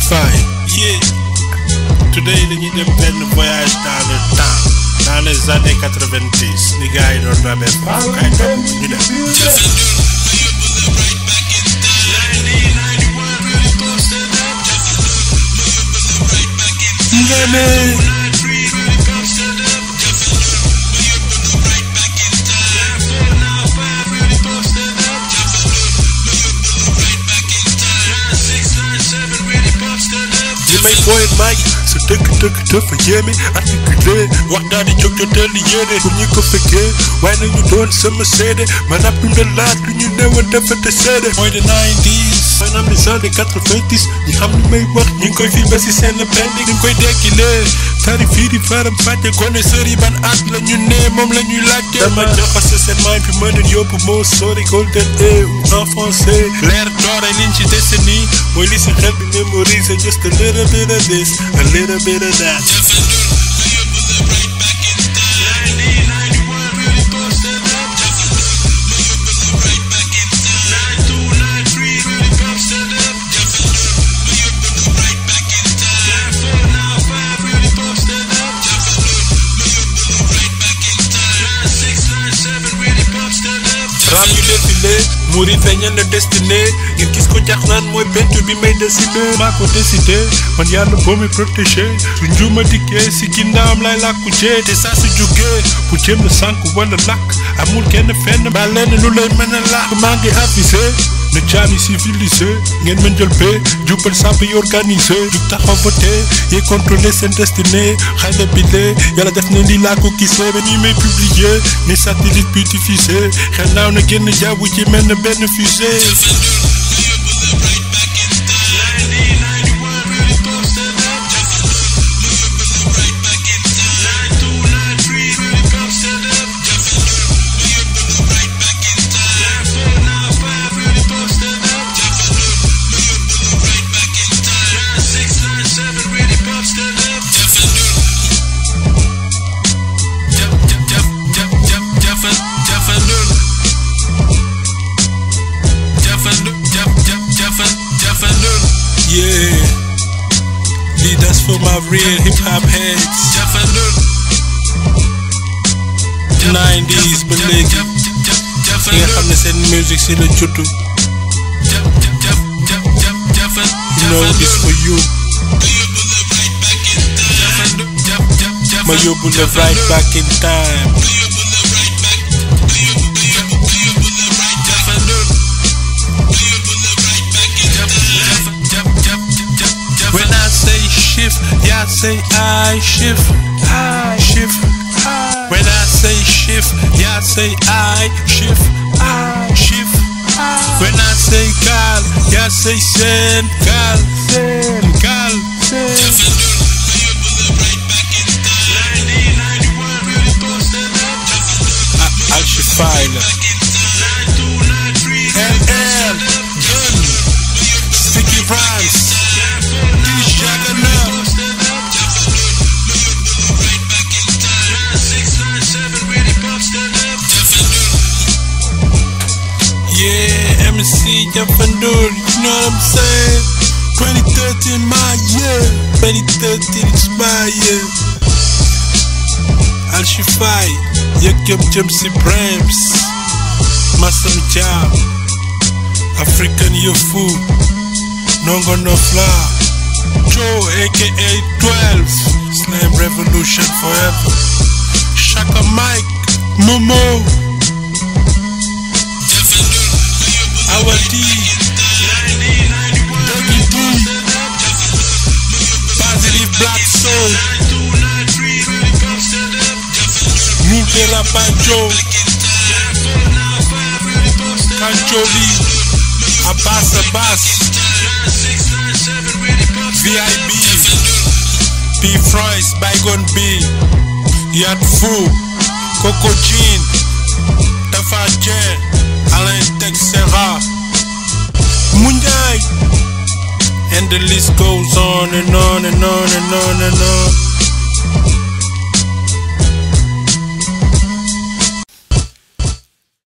Archify. Yeah. Today dañuy dem benn voyage dans le temps, dans les années 90. Ni gars yi doon rabee foofu kay topp ñu dem. You may boy Mike, so dëgg dafa yéeme articulé wax daal di jóg joteel li yéene pour ñi ko fekkee waaye nañu doon sama seede maanaam dundalaat lu ñu newoon defante seede mooy the 90s maanaam les années 90 ñi xam li may wax ñi ngi koy fi ba si seen benn ni ngi koy dekkilee tarif fii di faram fàcce connaisseurs yi ban at la ñu ne moom la ñuy laajte dama joxase seen maay bi mën a yóbbu moo sori golden age enfoncé leer doore liñ ci décennie mooy li si xel bi mémorise just a little bit of this a little bit of that. Ram yu défilé murid feeñal na destiné ngeen gis ko jax naan mooy peinture bi may dessiné maa ko décidé man yàlla boo may protégé su njuuma dikkee si ginnaawam lay làkku jee te saa su jógee bu jéem la sànk wala làkk amul kenn fenn ba lenn lu lay mën a làkk maa ngi avisé na jaami civilisé ngeen mën jël paix jubal sàmp yi organisé jug taxaw voté yi contrôler seen destiné xale bi lee yàlla def na lii laa ko gisee ba ni may publier ni satellite bi diffusé xel naaw na génn jaww ji mel na benn fusée. Yeah, lead us for my real hip hop heads. 90s ba léegi ki nga xam ne seen music si la juddu. You know this for you. Ma yóbbu la right back in time. When I say shift, yeah, I say I shift, I shift. When I say shift, yeah, I say I shift, I shift. When I say gal, yeah, I say send gal, send gal. Archify. LL, Gun, Sticky Rhymes. Yeah, MC Jafandul, you know what I'm saying? 2013 my year, 2013 is my year. Archify, Yakyam Jamsi Brams, Master Jam, African Yofu, Nongo No Fla, Joe aka 12, Slam Revolution forever, Shaka Mike, Momo, Our D, Dougie D, Positive Black Soul, Nutera Pancho, Kancholi, Abbas Abbas, VIB, P. Froyce, Bygone B, Yat Fu, Coco Jean, Tafa Jen, Alain Texera, Munjai, and the list goes on and on and on and on and on.